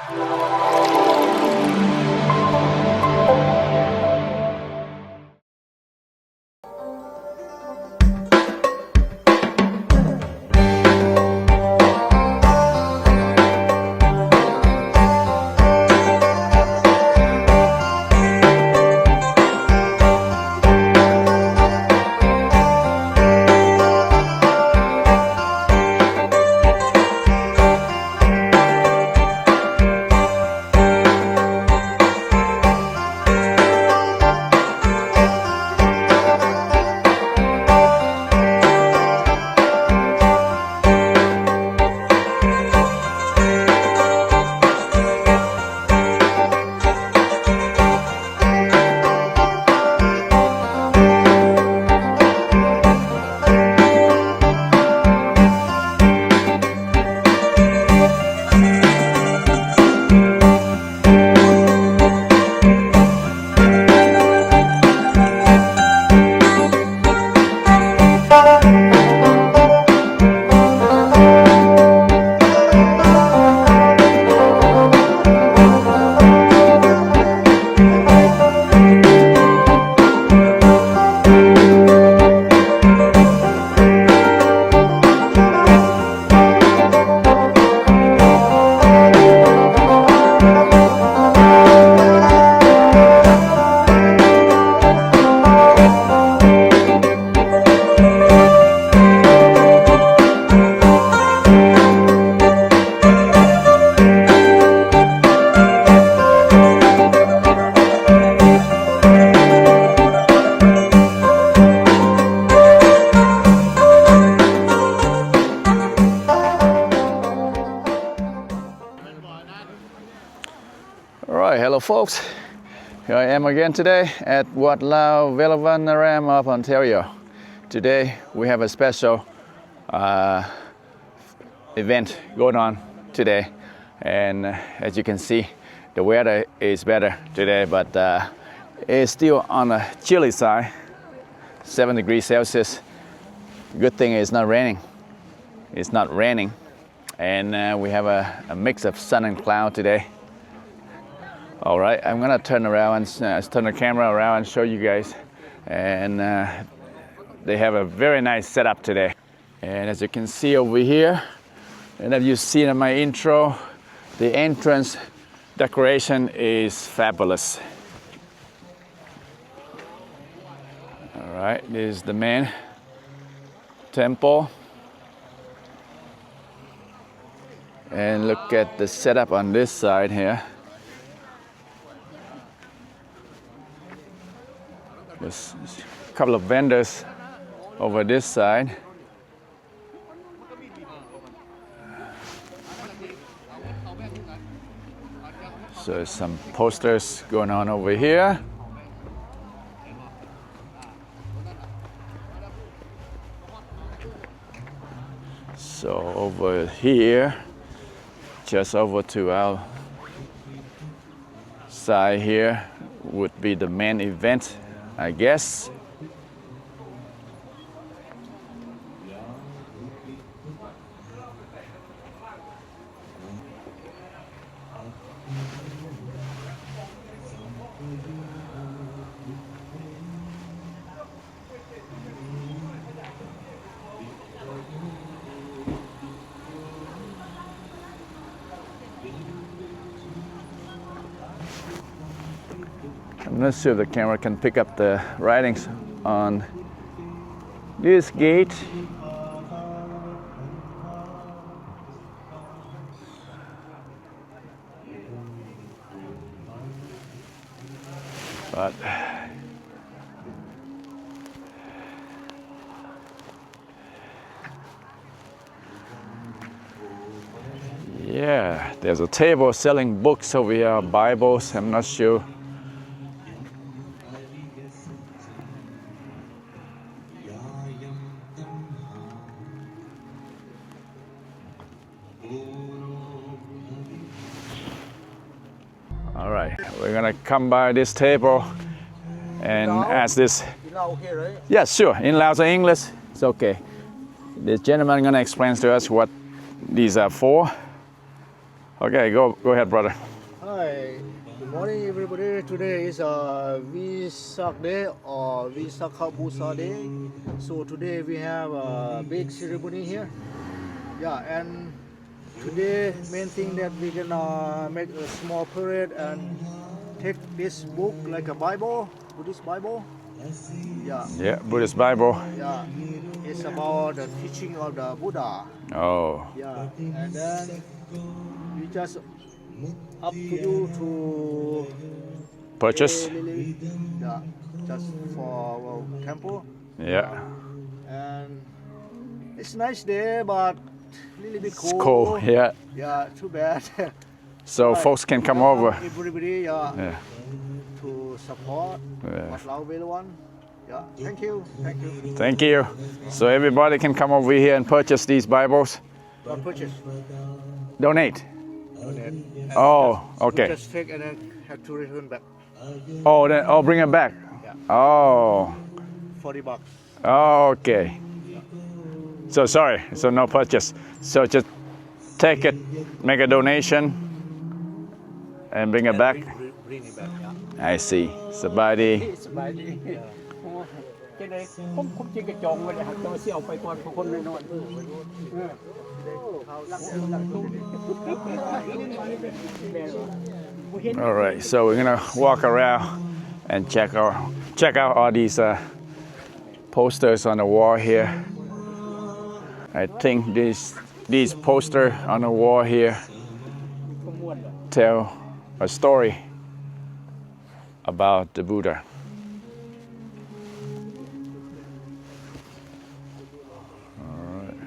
All right, hello folks. Here I am again today at Wat Lao Velavaram of Ontario. Today we have a special uh, event going on today, and uh, as you can see, the weather is better today, but uh, it's still on a chilly side, seven degrees Celsius. Good thing it's not raining. It's not raining. And uh, we have a, a mix of sun and cloud today. All right, I'm gonna turn around and uh, turn the camera around and show you guys. And uh, they have a very nice setup today. And as you can see over here, and as you seen in my intro, the entrance decoration is fabulous. All right, this is the main temple. And look at the setup on this side here. There's a couple of vendors over this side. So some posters going on over here. So over here, just over to our side here would be the main event, I guess. I'm not sure if the camera can pick up the writings on this gate. But yeah, there's a table selling books over here, Bibles, I'm not sure. All right, we're gonna come by this table and ask this. In Lao, okay, right? Yeah, sure. In Lao or English, it's okay. This gentleman gonna explain to us what these are for. Okay, go, go ahead, brother. Hi, good morning, everybody. Today is, uh, Vesak Day or Visakha Puja Day. So today we have a big ceremony here. Yeah, and today main thing that we gonna make a small parade and take this book like a Bible, Buddhist Bible. Yeah. Yeah, Buddhist Bible. Yeah, it's about the teaching of the Buddha. Oh. Yeah, and then we just up to you to purchase. Pay lily, yeah, just for our temple. Yeah. And it's nice day, but little bit cold. It's cold, yeah. Yeah, too bad. So folks can come over. Everybody, yeah, yeah, to support, yeah, Wat Lao Velawan. Yeah, thank you, thank you. Thank you. So everybody can come over here and purchase these Bibles. Not purchase. Donate. Donate. Oh, okay. Just take and then have to return back. Oh, then, oh, bring it back. Yeah. Oh. Forty bucks. Okay. So sorry. So no purchase. So just take it, make a donation, and bring it back. Bring, bring it back, yeah. I see. ສະບາຍດີ. ສະບາຍດີ. ໂອ້ ຈັ່ງໃດ ຄົງ ຄົງຈິກະຈອງໄວ້ເລີຍ ແຕ່ວ່າຊິເອົາໄປກ່ອນ ເພາະຄົນນ້ອຍໆ. ເອີ ຫຼັກ ຫຼັກ All right, so we're gonna walk around and check out, check out all these, uh, posters on the wall here. I think these, these poster on the wall here tell a story about the Buddha. All right.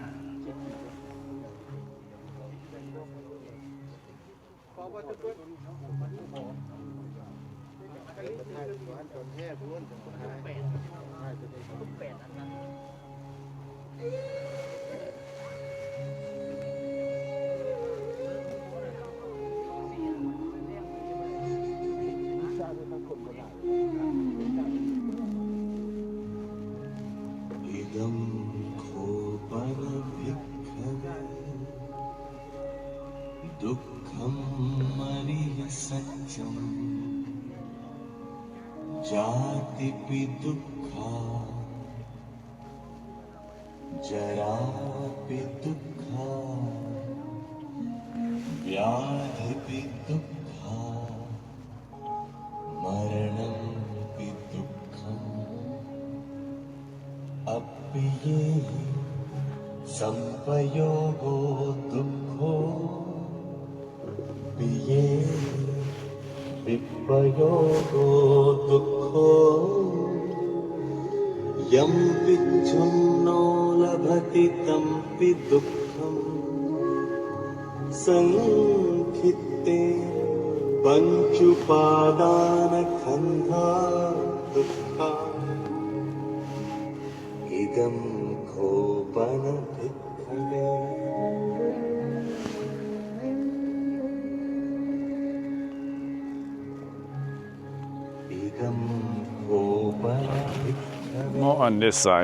ເໝາະອັນເດຊາຍ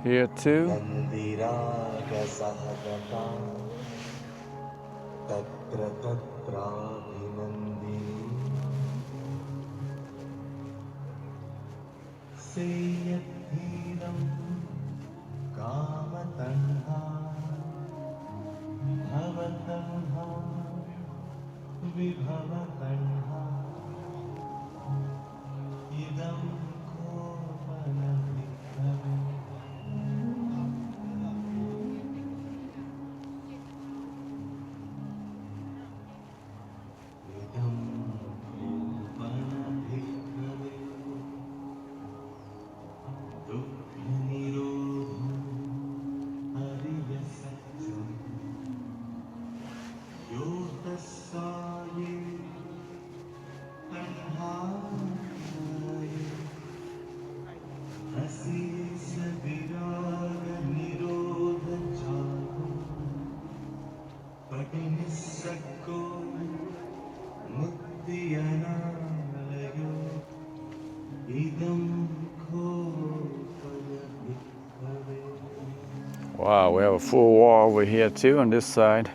Here too. We have a full wall over here too on this side.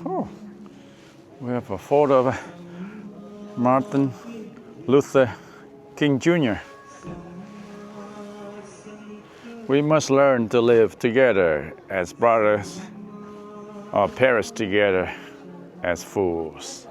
Oh, we have a photo of Martin Luther King Junior. We must learn to live together as brothers or perish together as fools.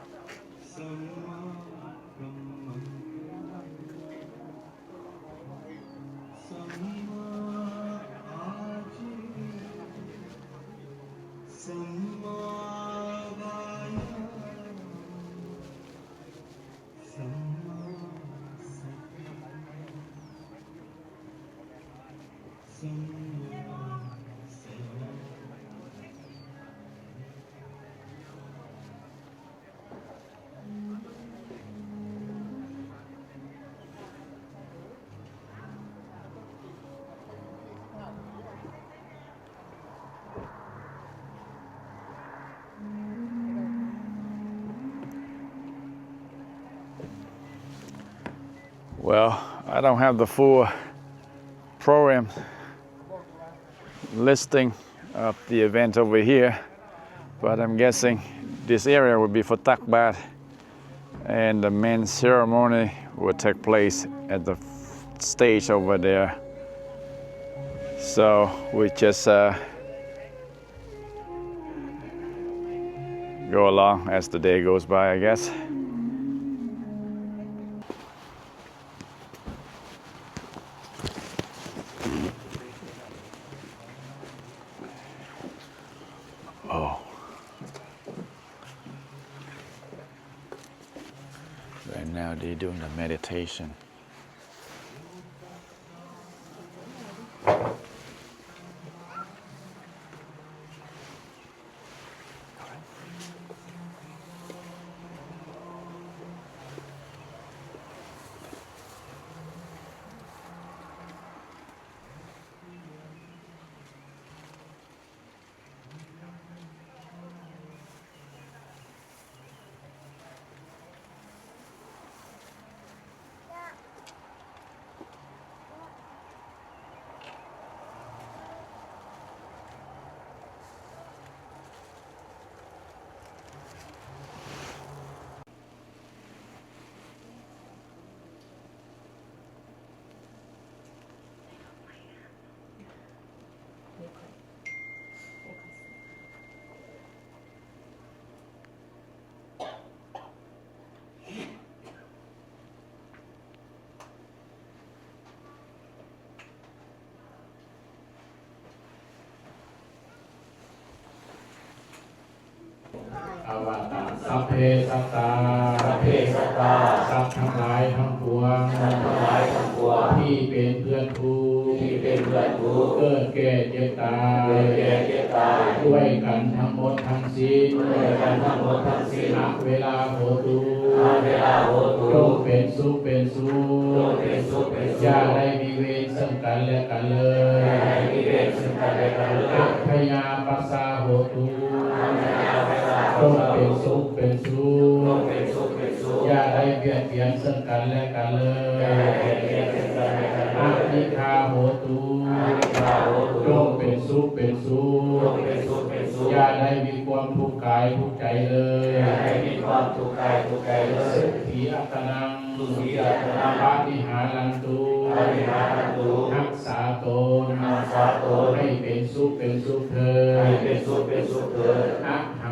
Well, I don't have the full program listing of the event over here, but I'm guessing this area will be for Tack Baat, and the main ceremony will take place at the stage over there. So we just, uh, go along as the day goes by, I guess. Oh. Right now they're doing the meditation. Avata. Sabbe sattā. Sabbe sattā. ສັດທັງຫຼາຍທັງປວງ ສັດທັງຫຼາຍທັງປວງ ທີ່ເປັນເພື່ອນທຸກ ທີ່ເປັນເພື່ອນທຸກ ເກີດແກ່ເຈັບຕາຍ ເກີດແກ່ເຈັບຕາຍ ດ້ວຍກັນທັງໝົດທັງສິ້ນ ດ້ວຍກັນທັງໝົດທັງສິ້ນ Averā hontu. Averā hontu. ຈົ່ງເປັນສຸກເປັນສຸກ ຈົ່ງເປັນສຸກເປັນສຸກ ຢ່າໄດ້ມີເວນເຊິ່ງກັນແລະກັນເລີຍ ຢ່າໄດ້ມີເວນເຊິ່ງກັນແລະກັນເລີຍ Abyāpajjhā hontu. ຈົ່ງເປັນສຸກເປັນສຸກ ຈົ່ງເປັນສຸກເປັນສຸກ ຢ່າໄດ້ບຽດບຽນເຊິ່ງກັນແລະກັນເລີຍ ຢ່າໄດ້ບຽດບຽນເຊິ່ງກັນແລະກັນເລີຍ Anīghā hontu. Anīghā hontu. ຈົ່ງເປັນສຸກເປັນສຸກ ຈົ່ງເປັນສຸກເປັນສຸກ ຢ່າໄດ້ມີຄວາມທຸກກາຍທຸກໃຈເລີຍ ຢ່າໄດ້ມີຄວາມທຸກກາຍທຸກໃຈເລີຍ Sukhī attānaṃ. Sukhī attānaṃ. Pariharantu. Pariharantu. ຮັກສາຕົນ ຮັກສາຕົນ ໃຫ້ເປັນສຸກເປັນສຸກເທີ້ນ ໃຫ້ເປັນສຸກເປັນສຸກເທີ້ນ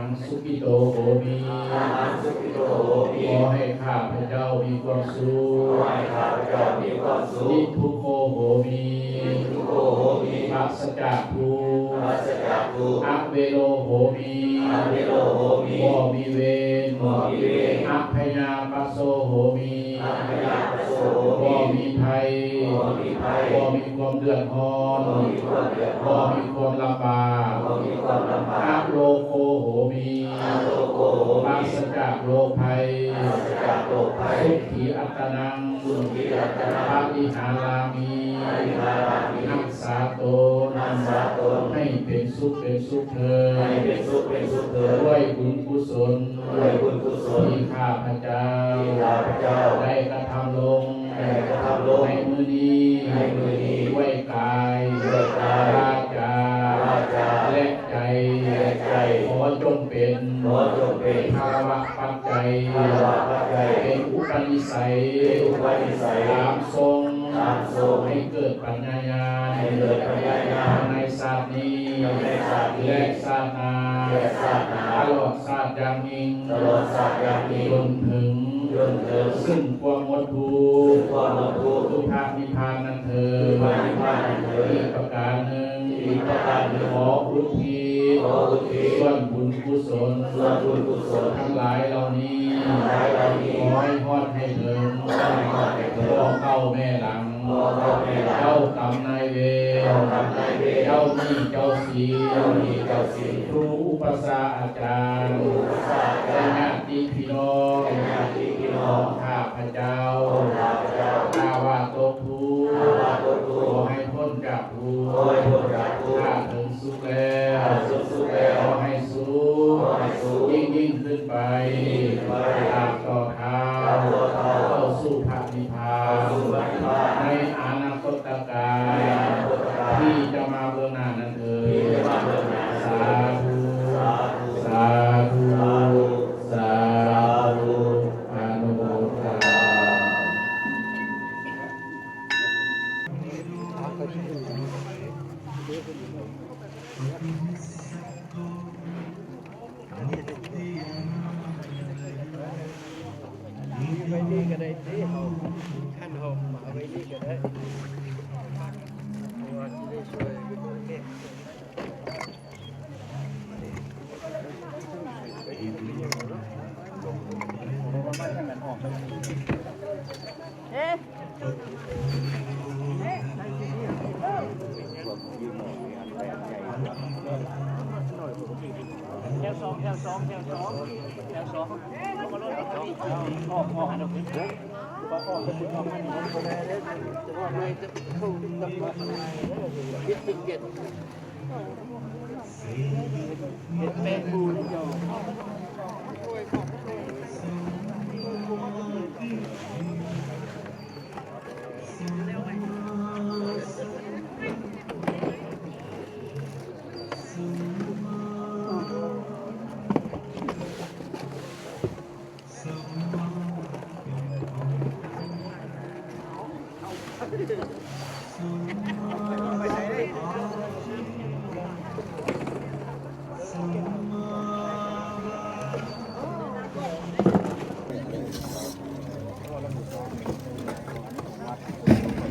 Ahaṃ sukhito homi. Ahaṃ sukhito homi. ຂໍໃຫ້ຂ້າພະເຈົ້າມີຄວາມສຸກ ຂໍໃຫ້ຂ້າພະເຈົ້າມີຄວາມສຸກ Niddukkho homi. Niddukkho homi. ປາສະຈາກທຸກ ປາສະຈາກທຸກ ເວໂລໂຫມິ ອະເວໂລໂຫມິ ບໍ່ມີເວນ ບໍ່ມີເວນ ອະພະຍາປະໂຊໂຫມິ ອະພະຍາປະໂຊໂຫມິ ບໍ່ມີໄພ ບໍ່ມີໄພ ບໍ່ມີຄວາມເດືອດຮ້ອນ ບໍ່ມີຄວາມເດືອດຮ້ອນ ບໍ່ມີຄວາມລຳບາກ ບໍ່ມີຄວາມລຳບາກ ອະໂລໂຄໂຫມິ ອະໂລໂຄໂຫມິ ປາສະຈາກໂລກໄພ ປາສະຈາກໂລກໄພ ສຸຂີອັດຕະນັງ ສຸຂີອັດຕະນັງ ປະລິຫາຣາມິ ປະລິຫາຣາມິ ຮັກສາຕົນ ຮັກສາຕົນ ໃຫ້ເປັນສຸກເປັນສຸກເທີນ ໃຫ້ເປັນສຸກເປັນສຸກເທີນ ດ້ວຍບຸນກຸສົນ ດ້ວຍບຸນກຸສົນ ທີ່ຂ້າພະເຈົ້າ ທີ່ຂ້າພະເຈົ້າ ໄດ້ກະທຳລົງ ໄດ້ກະທຳລົງ ໃນມື້ນີ້ ໃນມື້ນີ້ ດ້ວຍກາຍ ດ້ວຍກາຍ ວາຈາ ວາຈາ ແລະ ໃຈ ແລະ ໃຈ ຂໍຈົ່ງເປັນ ຂໍຈົ່ງເປັນ ພາລະວະປັດໄຈ ພາລະວະປັດໄຈ ເປັນອຸປະນິໄສ ເປັນອຸປະນິໄສ ຕາມສົ່ງ ຕາມສົ່ງ ໃຫ້ເກີດປັນຍາຍານ ໃຫ້ເກີດປັນຍາຍານ ທັງໃນຊາດນີ້ ທັງໃນຊາດນີ້ ແລະ ຊາດໜ້າ ແລະ ຊາດໜ້າ ຕະຫຼອດຊາດຢ່າງຍິ່ງ ຕະຫຼອດຊາດຢ່າງຍິ່ງ ຈົນເຖິງ ຈົນເຖິງ ຊຶ່ງຄວາມໝົດທຸກ ຊຶ່ງຄວາມໝົດທຸກ ຄືພະນິບພານນັ້ນເທີນ ຄືພະນິບພານນັ້ນເທີນ ອີກປະການໜຶ່ງ ອີກປະການໜຶ່ງ ຂໍອຸທິດ ຂໍອຸທິດ ສ່ວນບຸນກຸສົນ ສ່ວນບຸນກຸສົນ ທັງຫຼາຍເຫຼົ່ານີ້ ທັງຫຼາຍເຫຼົ່ານີ້ ຂໍໃຫ້ຮອດໃຫ້ເຖິງ ຂໍໃຫ້ຮອດໃຫ້ເຖິງ ພໍ່ເກົ່າແມ່ຫຼັງ ພໍ່ເກົ່າແມ່ຫຼັງ ເຈົ້າກຳນາຍເວນ ເຈົ້າກຳນາຍເວນ ເຈົ້າໜີ້ເຈົ້າສິນ ເຈົ້າໜີ້ເຈົ້າສິນ ຄູອຸປັດຊາອາຈານ ຄູອຸປັດຊາອາຈານ ແລະ ຍາດຕິພີ່ນ້ອງ ແລະ ຍາດຕິພີ່ນ້ອງ ຂອງຂ້າພະເຈົ້າ ຂອງຂ້າພະເຈົ້າ ຖ້າວ່າຕົກທຸກ ຖ້າວ່າຕົກທຸກ ຂໍໃຫ້ພົ້ນຈາກທຸກ ຂໍໃຫ້ພົ້ນຈາກທຸກ ຖ້າເຖິງສຸກແລ້ວ ຖ້າເຖິງສຸກແລ້ວ ຂໍໃຫ້ສຸກ ຂໍໃຫ້ສຸກ ຍິ່ງໆຂຶ້ນໄປ ຍິ່ງໆຂຶ້ນໄປ ຕາບຕໍ່ທ້າວ ຕາບຕໍ່ທ້າວ ເຂົ້າສູ່ພະນິບພານ ເຂົ້າສູ່ພະນິບພານ ໃນອະນາຄົດຕະການ ໃນອະນາຄົດຕະການ ທີ່ຈະມາເບື້ອງໜ້ານັ້ນເທີນ ທີ່ຈະມາເບື້ອງໜ້ານັ້ນເທີນ ສາທຸ ສາທຸ ສາທຸ ສາທຸ ອະນຸໂມທະນາ. ໄວ້ນີ້ກໍໄດ້ຕິ ເຮົາ ຄັນເຮົາມາໄວ້ນີ້ກໍໄດ້ ເພາະວ່າຊິໄດ້ຊ່ວຍ ແຖວສອງ ແຖວສອງ ແຖວສອງ ແຖວສອງ ເອົາມາລົດ ເອົາອອກ ອອກ ອອກ ອອກ ອອກ ເຮັດແປ້ງປູນເຈົ້າ.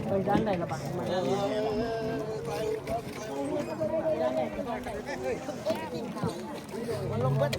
ໄປດ້ານໃດລະບາດ ມັນລົງເບິດ.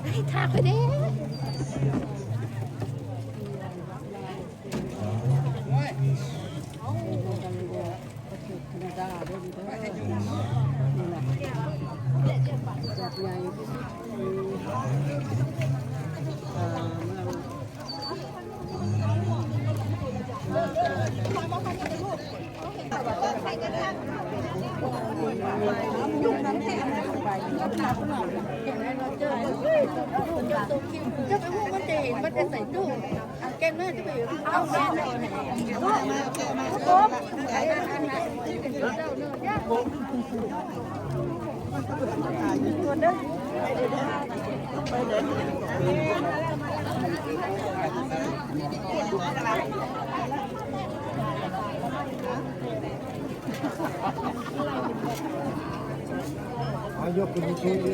ໄດ້ ຖ້າຂ້ອຍແດ່. ເຈົ້າໄປຮູ້ມັນຈະເຫັນມັນຈະໃສ່ຕູ້ ເກັ່ງເລີຍຈະໄປເອົາແມ່ນ. ເອົາ ຍົກຂຶ້ນສູງໆເດີ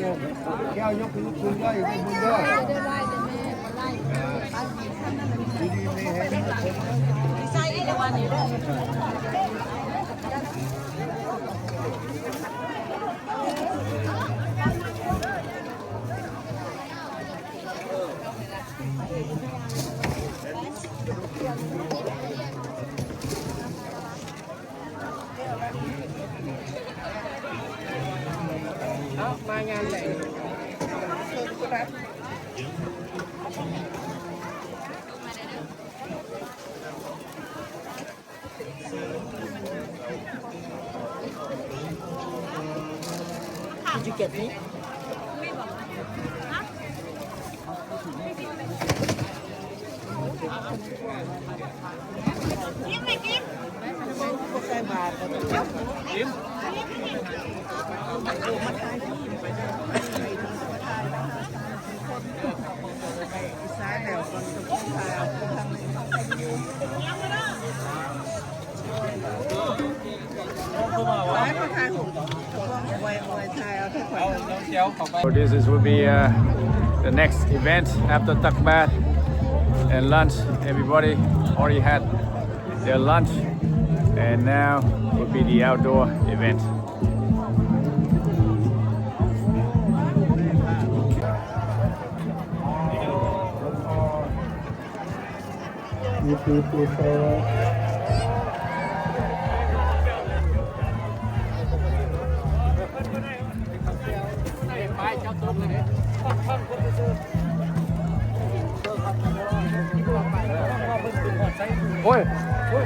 ແກ້ວ ຍົກຂຶ້ນສູງໆເດີ ຢູ່ບົນເດີ ຢູ່ດີມີແຮງ ໃສ່ອີກແລ້ວວ່ານີ້ ເອົາ ມາງານໃດ? Did you get me? ເອົາ ນ້ອງແກ້ວເຂົ້າໄປ So this is will be, uh, the next event after takbir and lunch. Everybody already had their lunch, and now will be the outdoor event. ໂອ້ຍ ໂອ້ຍ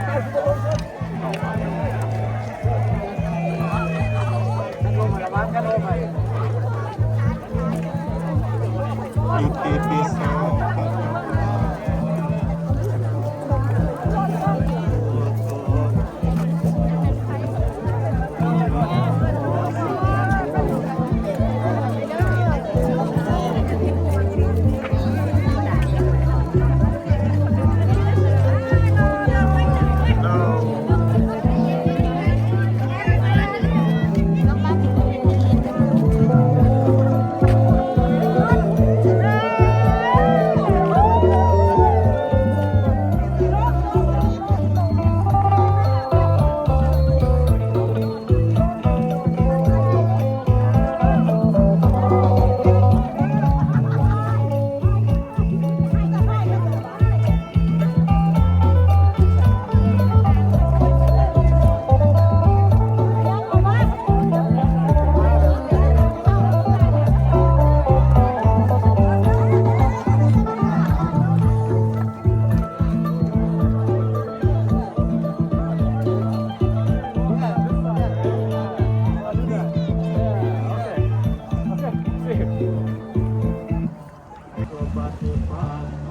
สุปฏิปันโน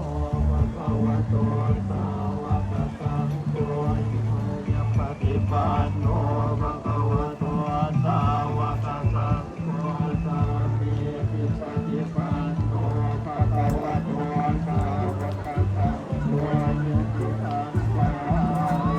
ภะคะวะโต สาวะกะสังโฆ สุปฏิปันโน ภะคะวะโต สาวะกะสังโฆ สามีจิปะติปันโน ภะคะวะโต สาวะกะสังโฆ สุปฏิปันโน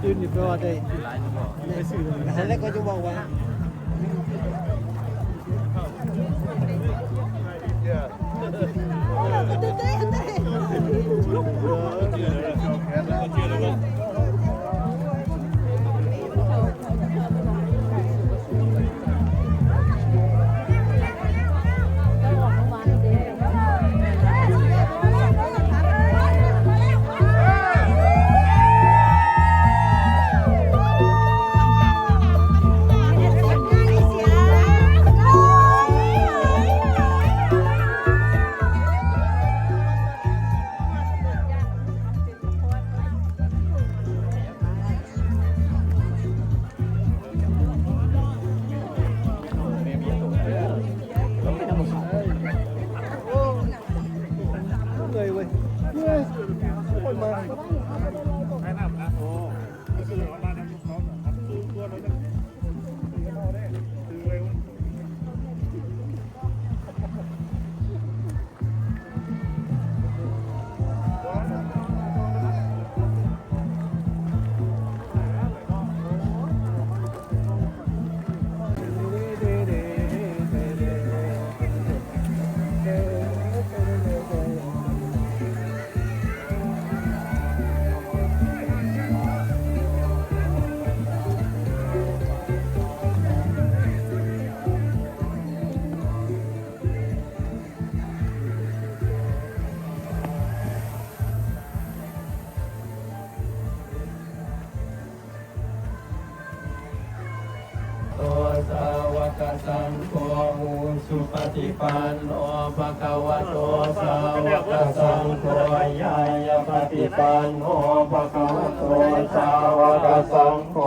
ອື່ນນີ້ແປວ່າໄດ້ ນັ້ນແຫຼະກໍຈະບອກວ່າ ໂຕ ສາວະກະສັງໂຄ ອຸຊຸປະຕິປັນໂນ ພະຄະວະໂຕ ສາວະກະສັງໂຄ ຍາຍະປະຕິປັນໂນ ພະຄະວະໂຕ ສາວະກະສັງໂຄ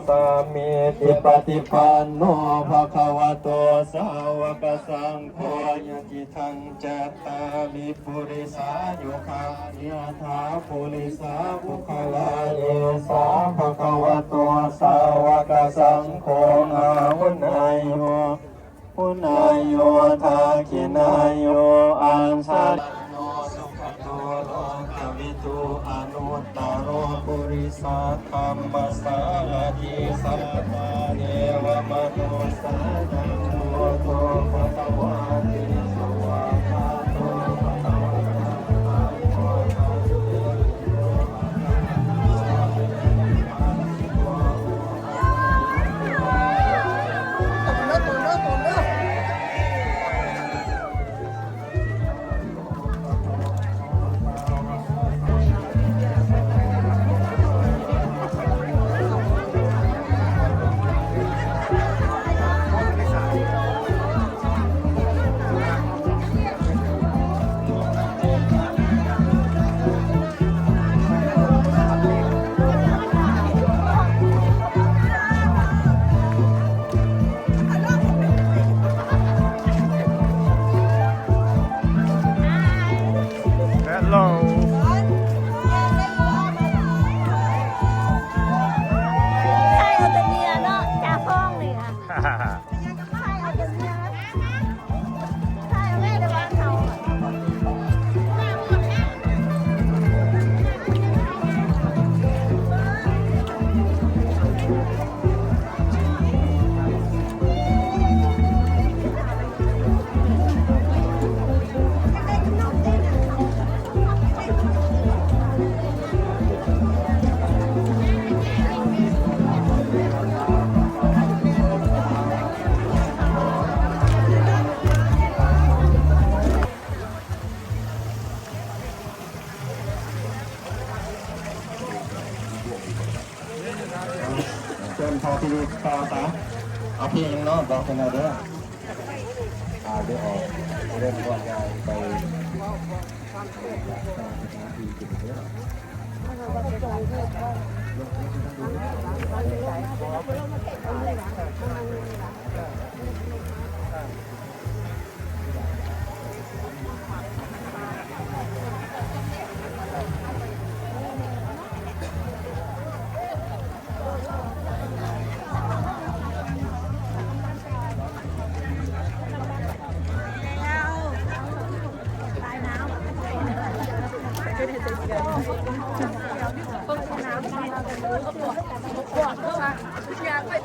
ສາມີຈິປະຕິປັນໂນ ພະຄະວະໂຕ ສາວະກະສັງໂຄ ຍະຕິທັງ ຈັດຕາລິ ປຸຣິສາຍຸຄານິ ອັດຖາ ປຸລິສະບຸກຄະລາ ເອສາ ພະຄະວະໂຕ ສາວະກະສັງໂຄ ອາຫຸເນຍໂຍ ຫຸເນຍໂຍ ທັກຂິເນຍໂຍ ອັນຊະລະໂນ ສຸຂະໂຕ ໂລກະວິທູ ອະນຸດຕະໂລ ປຸລິສະ ທຳມະສາລະຖິ ສັບພະເທວະມະນຸດສານັງ ພຸດໂທ ພະຄະວາຕິ ສະວາກຂາໂຕ ພະຄະວະຕາ ທຳມະສາ ເຊີນພໍ່ພິນິດຕໍ່ຊະ ເອົາເພງເນາະ ບອກເພິ່ນເອົາເດີ ອ່າ ດຽວອອກ ເລີ່ມກ່ອນຍາງໄປ.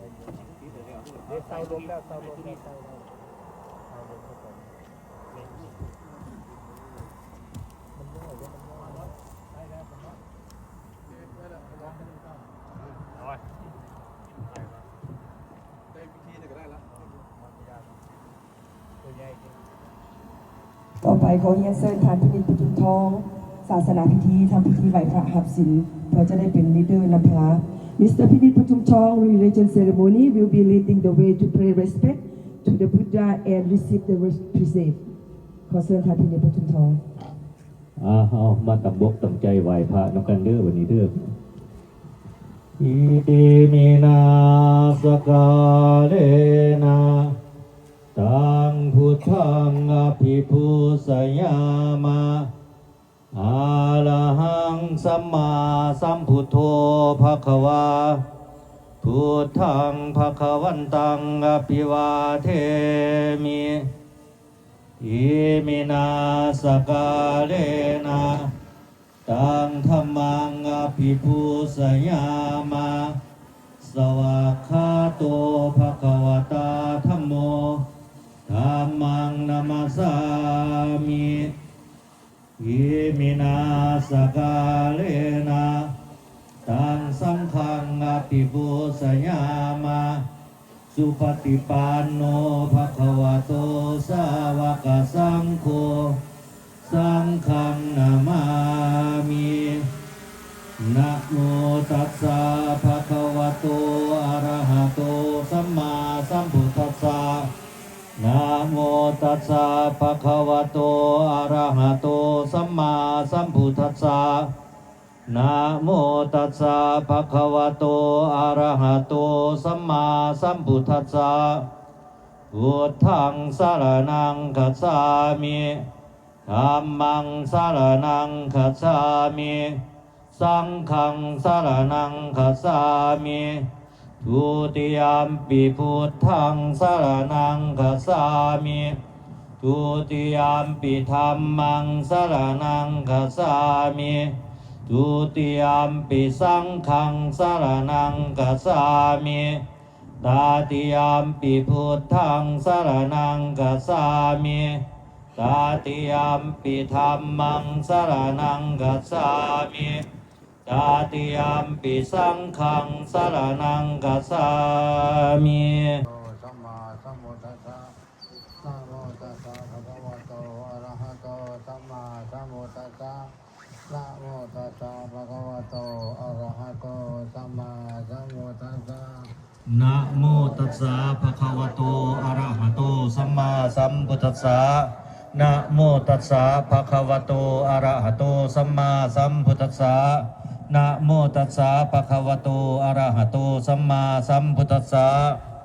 ເດ ເຊົາລົມແລ້ວ ເຊົາລົມແລ້ວ ເຊົາລົມ ເຊົາລົມ ມັນຍ້ອຍເດ້ ມັນຍ້ອຍ ໄດ້ແລ້ວ ໄດ້ແລ້ວ ໄດ້ແລ້ວ ໄດ້ວິທີນີ້ກໍໄດ້ລະ ຕົວໃຫຍ່ ຕໍ່ໄປຂໍຮຽນເຊີນທ່ານພິນິດ ປະທຸມທອງ ສາສະໜາພິທີ ທຳພິທີໄຫວ້ພະຮັບສິນ ເພື່ອຈະໄດ້ເປັນລີດເດີນຳພາ. Mister Pinit Patumthong, religion ceremony, will be leading the way to pay respect to the Buddha and receive the precept. ຂໍເຊີນທ່ານພິນິດ ປະທຸມທອງ. ອ່າ ເຮົາມາຕັ້ງອົກຕັ້ງໃຈໄຫວ້ພະນຳກັນເດີ ບັດນີ້ເດີ. Iminā sakkārena taṃ buddhaṃ abhipūjayāma. Arahaṃ sammāsambuddho bhagavā, buddhaṃ bhagavantaṃ abhivādemi. Iminā sakkārena taṃ dhammaṃ abhipūjayāma. Svākkhāto bhagavatā dhammo, dhammaṃ namassāmi. Iminā sakkārena taṃ saṅghaṃ abhipūjayāma. Supaṭipanno bhagavato sāvakasaṅgho, saṅghaṃ namāmi. Namo tassa bhagavato arahato sammāsambuddhassa. Namo tassa bhagavato arahato sammāsambuddhassa. Namo tassa bhagavato arahato sammāsambuddhassa. Buddhaṃ saraṇaṃ gacchāmi. Dhammaṃ saraṇaṃ gacchāmi. Saṅghaṃ saraṇaṃ gacchāmi. Dutiyampi buddhaṃ saraṇaṃ gacchāmi. Dutiyampi dhammaṃ saraṇaṃ gacchāmi. Dutiyampi saṅghaṃ saraṇaṃ gacchāmi. Tatiyampi buddhaṃ saraṇaṃ gacchāmi. Tatiyampi dhammaṃ saraṇaṃ gacchāmi. Tatiyampi saṅghaṃ saraṇaṃ gacchāmi. Sammāsambuddhassa. Namo tassa bhagavato arahato sammāsambuddhassa. Namo tassa bhagavato arahato sammāsambuddhassa. Namo tassa bhagavato arahato sammāsambuddhassa. Namo tassa bhagavato arahato sammāsambuddhassa. Namo tassa bhagavato arahato sammāsambuddhassa.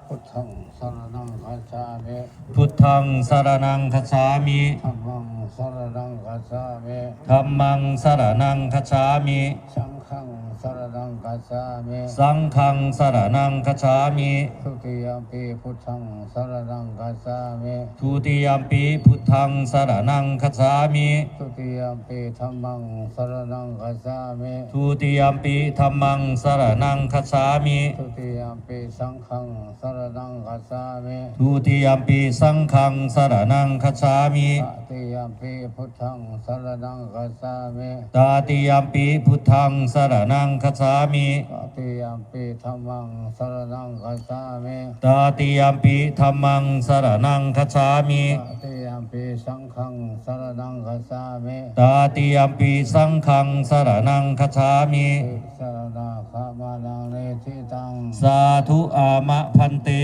Buddhaṃ saraṇaṃ gacchāmi. Buddhaṃ saraṇaṃ gacchāmi. Dhammaṃ saraṇaṃ gacchāmi. Dhammaṃ saraṇaṃ gacchāmi. Saṅghaṃ saraṇaṃ gacchāmi. Saṅghaṃ saraṇaṃ gacchāmi. Dutiyampi buddhaṃ saraṇaṃ gacchāmi. Dutiyampi buddhaṃ saraṇaṃ gacchāmi. Dutiyampi dhammaṃ saraṇaṃ gacchāmi. Dutiyampi dhammaṃ saraṇaṃ gacchāmi. Dutiyampi saṅghaṃ saraṇaṃ gacchāmi. Dutiyampi saṅghaṃ saraṇaṃ gacchāmi. Tatiyampi buddhaṃ saraṇaṃ gacchāmi. Tatiyampi buddhaṃ saraṇaṃ gacchāmi. Tatiyampi dhammaṃ saraṇaṃ gacchāmi. Tatiyampi dhammaṃ saraṇaṃ gacchāmi. Tatiyampi saṅghaṃ saraṇaṃ gacchāmi. Tatiyampi saṅghaṃ saraṇaṃ gacchāmi. Tisaraṇagamanaṃ niṭṭhitaṃ. Sādhu āma bhante.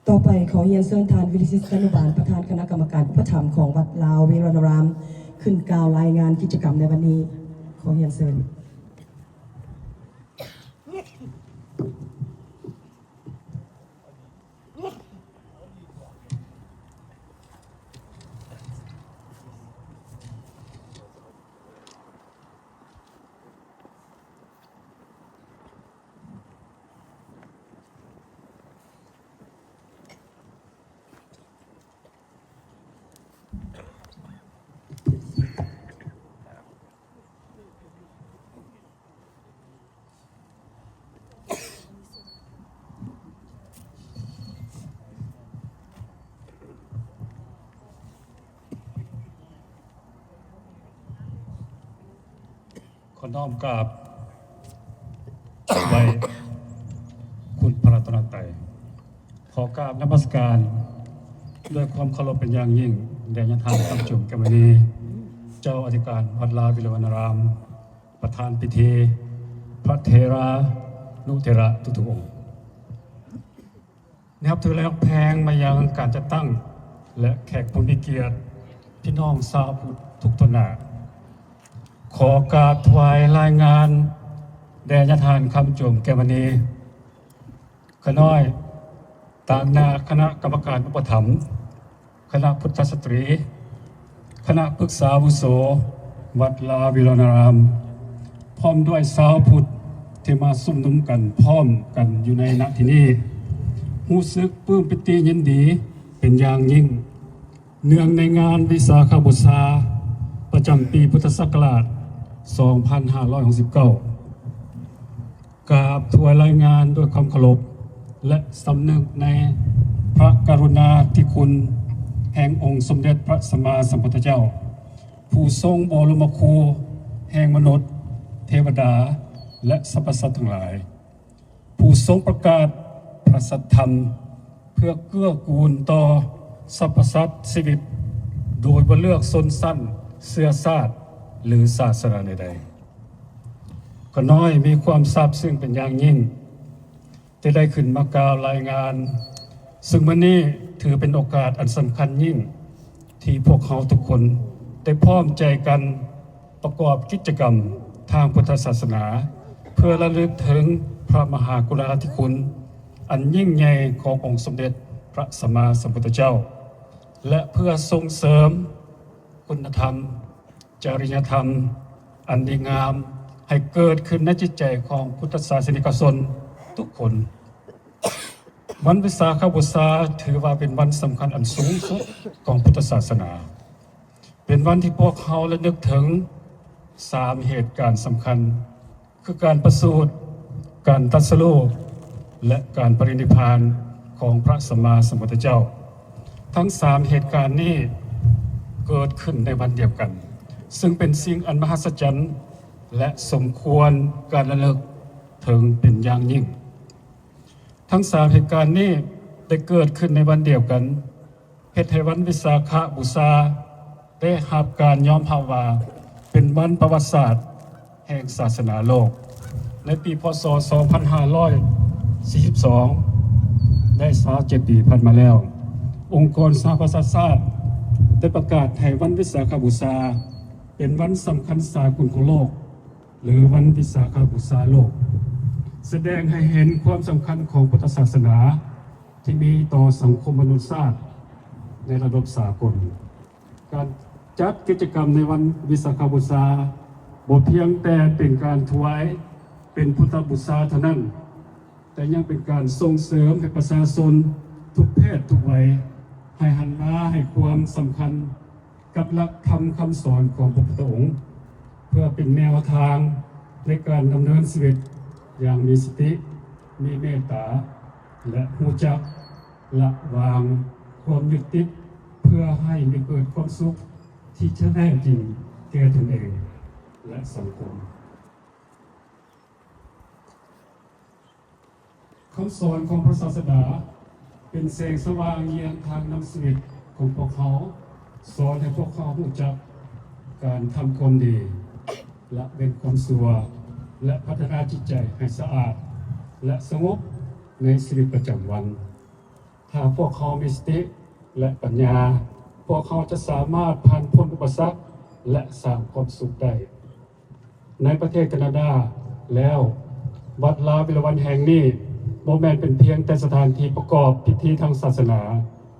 ຕໍ່ໄປຂໍຮຽນເຊີນທ່ານ ວິລິສິດ ສັນນຸບານ ປະທານຄະນະກຳມະການອຸປຖັມຂອງວັດລາວເວລວັນນາຣາມ ຂຶ້ນກ່າວລາຍງານກິດຈະກຳໃນວັນນີ້. ຂໍຮຽນເຊີນ. ນ້ອມກາບໄຫວ້ຄຸນພະລັດຕະນະໄຕ. ຂໍກາບນະມັດສະການດ້ວຍຄວາມເຄົາລົບເປັນຢ່າງຍິ່ງ ແດ່ຍາທ່ານຄຳຈຸມ ແກ້ວມະນີ ເຈົ້າອະທິການວັດລາວວິລະວັນນາລາມ, ປະທານພິທີ, ພະເຖລານຸເຖລະທຸກໆອົງ. ນັບຖືແລະຮັກແພງມາຍັງການຈັດຕັ້ງ ແລະ ແຂກຜູ້ມີກຽດ, ພີ່ນ້ອງຊາວພຸດທຸກທົ່ວໜ້າ. ຂໍກາບຖວາຍລາຍງານແດ່ຍາທ່ານຄຳຈຸມ ແກ້ວມະນີ ຂ້ານ້ອຍ ຕາງໜ້າຄະນະກຳມະການອຸປະຖຳ, ຄະນະພຸດທະສະຕຣີ, ຄະນະປຶກສາອາວຸໂສວັດລາວວິລະວັນນາລາມ, ພ້ອມດ້ວຍຊາວພຸດທີ່ມາຊຸມນຸມກັນພ້ອມກັນຢູ່ໃນນະທີ່ນີ້, ຮູ້ສຶກປຶ້ມປີຕິຍິນດີເປັນຢ່າງຍິ່ງ ເນື່ອງໃນງານວິສາຂະບູຊາ ປະຈຳປີພຸດທະສັກກະລາດ ສອງພັນຫ້າຮ້ອຍຫົກສິບເກົ້າ. ກາບຖວາຍລາຍງານດ້ວຍຄວາມເຄົາລົບ ແລະ ສຳນຶກໃນພະກະລຸນາທິຄຸນແຫ່ງອົງສົມເດັດພະສຳມາສຳພຸດທະເຈົ້າ, ຜູ້ຊົງບໍລົມະຄູແຫ່ງມະນຸດ, ເທວະດາ ແລະ ສັບພະສັດທັງຫຼາຍ, ຜູ້ຊົງປະກາດພະສັດທຳ ເພື່ອເກື້ອກູນຕໍ່ສັບພະສັດຊີວິດ ໂດຍບໍ່ເລືອກຊົນຊັ້ນ, ເຊື້ອຊາດ ຫຼື ສາສະໜາໃດໆ. ຂ້ານ້ອຍມີຄວາມຊາບຊຶ້ງເປັນຢ່າງຍິ່ງ ທີ່ໄດ້ຂຶ້ນມາກ່າວລາຍງານ, ຊຶ່ງມື້ນີ້ຖືເປັນໂອກາດອັນສຳຄັນຍິ່ງ ທີ່ພວກເຮົາທຸກຄົນໄດ້ພ້ອມໃຈກັນປະກອບກິດຈະກຳທາງພຸດທະສາສະໜາ ເພື່ອລະລຶກເຖິງພະມະຫາກຸນາທິຄຸນອັນຍິ່ງໃຫຍ່ຂອງອົງສົມເດັດພະສຳມາສຳພຸດທະເຈົ້າ ແລະ ເພື່ອສົ່ງເສີມຄຸນນະທຳ, ຈະລິຍະທຳອັນດີງາມໃຫ້ເກີດຂຶ້ນໃນຈິດໃຈຂອງພຸດທະສາສະນິກະຊົນທຸກຄົນ. ວັນວິສາຂະບູຊາຖືວ່າເປັນວັນສຳຄັນອັນສູງສຸດຂອງພຸດທະສາສະໜາ, ເປັນວັນທີ່ພວກເຮົາລະນຶກເຖິງສາມເຫດການສຳຄັນ ຄືການປະສູດ, ການຕັດສະຮູ້ ແລະ ການປະລິນິບພານຂອງພະສຳມາສຳພຸດທະເຈົ້າ. ທັງສາມເຫດການນີ້ເກີດຂຶ້ນໃນວັນດຽວກັນ, ຊຶ່ງເປັນສິ່ງອັນມະຫັດສະຈັນ ແລະ ສົມຄວນການລະນຶກເຖິງເປັນຢ່າງຍິ່ງ. ທັງສາມເຫດການນີ້ໄດ້ເກີດຂຶ້ນໃນວັນດຽວກັນ, ເຮັດໃຫ້ວັນວິສາຂະບູຊາໄດ້ຮັບການຍອມຮັບວ່າເປັນວັນປະຫວັດສາດແຫ່ງສາສະໜາໂລກ. ໃນປີ ພ.ສ. ສອງພັນຫ້າຮ້ອຍສີ່ສິບສອງ ໄດ້ຊາວເຈັດປີຜ່ານມາແລ້ວ, ອົງກອນສະຫະປະຊາຊາດໄດ້ປະກາດໃຫ້ວັນວິສາຂະບູຊາເປັນວັນສຳຄັນສາກົນຂອງໂລກ ຫຼື ວັນວິສາຂະບູຊາໂລກ, ສະແດງໃຫ້ເຫັນຄວາມສຳຄັນຂອງພຸດທະສາສະໜາທີ່ມີຕໍ່ສັງຄົມມະນຸດຊາດໃນລະດັບສາກົນ. ການຈັດກິດຈະກຳໃນວັນວິສາຂະບູຊາບໍ່ພຽງແຕ່ເປັນການຖວາຍເປັນພຸດທະບູຊາເທົ່ານັ້ນ, ແຕ່ຍັງເປັນການສົ່ງເສີມໃຫ້ປະຊາຊົນທຸກເພດທຸກໄວ ໃຫ້ຫັນມາໃຫ້ຄວາມສຳຄັນ ກັບຫຼັກທຳຄຳສອນຂອງພະພຸດທະອົງ ເພື່ອເປັນແນວທາງໃນການດຳເນີນຊີວິດຢ່າງມີສະຕິ, ມີເມດຕາ ແລະ ຮູ້ຈັກລະວາງຄວາມຍຶດຕິດ ເພື່ອໃຫ້ມີເກີດຄວາມສຸກທີ່ແທ້ຈິງແກ່ຕົນເອງ ແລະ ສັງຄົມ. ຄຳສອນຂອງພະສາສະໜາເປັນແສງສະຫວ່າງຍາມທາງນຳຊີວິດຂອງພວກເຮົາ, ສອນໃຫ້ພວກເຮົາຮູ້ຈັກການທຳຄວາມດີ, ລະເວັ້ນຄວາມຊົ່ວ ແລະ ພັດທະນາຈິດໃຈໃຫ້ສະອາດ ແລະ ສະຫງົບໃນຊີວິດປະຈຳວັນ. ຖ້າພວກເຮົາມີສະຕິ ແລະ ປັນຍາ, ພວກເຮົາຈະສາມາດຜ່ານພົ້ນອຸປະສັກ ແລະ ສ້າງຄວາມສຸກໄດ້. ໃນປະເທດການາດາແລ້ວ, ວັດລາວວິລະວັນແຫ່ງນີ້ບໍ່ແມ່ນເປັນພຽງແຕ່ສະຖານທີ່ປະກອບພິທີທາງສາສະໜາ,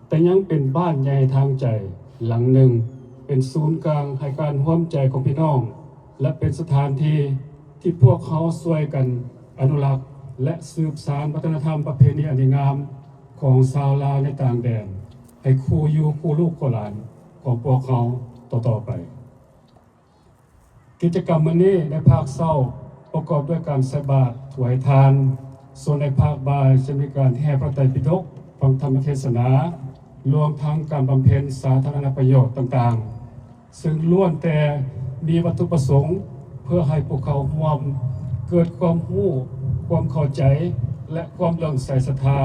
ແຕ່ຍັງເປັນບ້ານໃຫຍ່ທາງໃຈຫຼັງໜຶ່ງ, ເປັນສູນກາງໃຫ້ການຮ່ວມໃຈຂອງພີ່ນ້ອງ ແລະ ເປັນສະຖານທີ່ທີ່ພວກເຮົາຊ່ວຍກັນອະນຸລັກ ແລະ ສືບສານວັດທະນະທຳປະເພນີອັນດີງາມຂອງຊາວລາວໃນຕ່າງແດນ ໃຫ້ຄູ່ຢູ່ຄູ່ລູກຄູ່ຫຼານຂອງພວກເຮົາຕໍ່ໆໄປ. ກິດຈະກຳມື້ນີ້ໃນພາກເຊົ້າປະກອບດ້ວຍການໃສ່ບາດ, ຖວາຍທານ, ສ່ວນໃນພາກບ່າຍຈະມີການແຫ່ພະໄຕປິດົກ, ຟັງທຳມະເທດສະໜາ, ລວມທັງການບຳເພັນສາທາລະນະປະໂຫຍດຕ່າງໆ, ເຊິ່ງລ້ວນແຕ່ມີວັດຖຸປະສົງ ເພື່ອໃຫ້ພວກເຂົາຮ່ວມເກີດຄວາມຮູ້, ຄວາມເຂົ້າໃຈ ແລະ ຄວາມເຫຼື້ອມໃສສັດທາ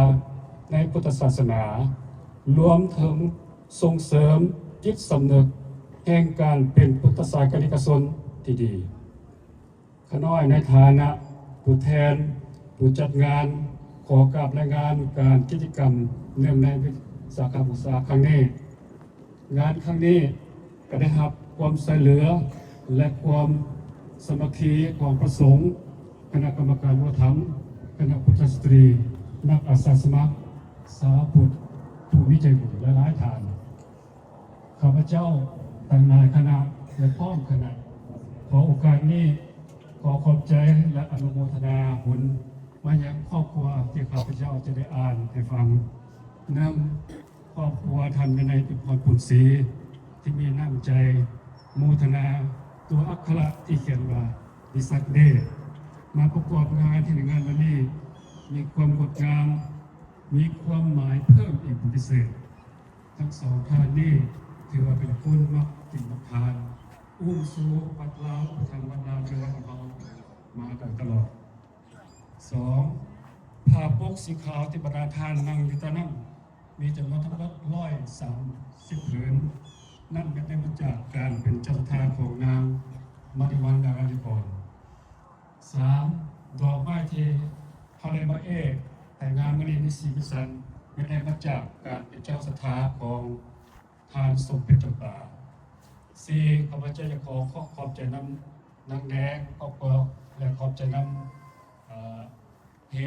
ໃນພຸດທະສາສະໜາ, ລວມເຖິງສົ່ງເສີມຈິດສຳນຶກແຫ່ງການເປັນພຸດທະສາສະນິກະຊົນທີ່ດີ. ຂ້ານ້ອຍໃນຖານະຜູ້ແທນຜູ້ຈັດງານ ຂໍກາບລາຍງານການກິດຈະກຳເນື່ອງໃນວິສາຂະບູຊາຄັ້ງນີ້. ງານຄັ້ງນີ້ກໍໄດ້ຮັບຄວາມຊ່ວຍເຫຼືອ ແລະ ຄວາມສາມັກຄີຂອງພະສົງ, ຄະນະກຳມະການວັດທະນະທຳ, ຄະນະພຸດທະສະຕຣີ, ນັກອາສາສະໝັກ, ຊາວພຸດຜູ້ມີໃຈບຸນຫຼາຍໆທ່ານ. ຂ້າພະເຈົ້າທັງນາຍຄະນະ ແລະ ພ້ອມຄະນະ ຂໍໂອກາດນີ້ ຂໍຂອບໃຈ ແລະ ອະນຸໂມທະນາບຸນມາຍັງຄອບຄົວທີ່ຂ້າພະເຈົ້າຈະໄດ້ອ່ານໃຫ້ຟັງ. ໜຶ່ງ, ຄອບຄົວທ່ານແມ່ນາຍ ຕິພອນ ປຸນສີ ທີ່ມີນ້ຳໃຈໂມທະນາຕົວອັກຂະລະທີ່ຂຽນວ່າ ລິສັກເດ ມາປະກອບງານທີ່ໃນງານວັນນີ້ມີຄວາມງົດງາມ, ມີຄວາມໝາຍເພີ່ມອີກເປັນພິເສດ. ທັງສອງທ່ານນີ້ຖືວ່າເປັນຄົນມັກກິນມັກທານ, ອຸ້ມຊູວັດລາວ, ປະທານວັດລາວ ແລະ ວັດຂອງເຮົາມາໂດຍຕະຫຼອດ. ສອງ, ຜ້າປົກສີຂາວທີ່ບັນດາທ່ານນັ່ງຢູ່ຕອນນັ້ນ ມີຈຳນວນທັງໝົດຮ້ອຍສາມສິບຜືນ, ນັ້ນແມ່ນໄດ້ມາຈາກການເປັນເຈົ້າສັດທາຂອງນາງມະນີວັນ ດາຣານິກອນ. ສາມ, ດອກໄມ້ທີ່ເຮົາໄດ້ມາເອກໃຫ້ງານມື້ນີ້ມີສີມີສັນ ແມ່ນໄດ້ມາຈາກການເປັນເຈົ້າສັດທາຂອງທ່ານສົມເປັດຈຳປາ. ສີ່, ຂ້າພະເຈົ້າຢາກຂໍ ຂໍຂອບໃຈນຳນາງແດງ ຄອບຄົວ ແລະ ຂອບໃຈນຳ ເອີ ເຮ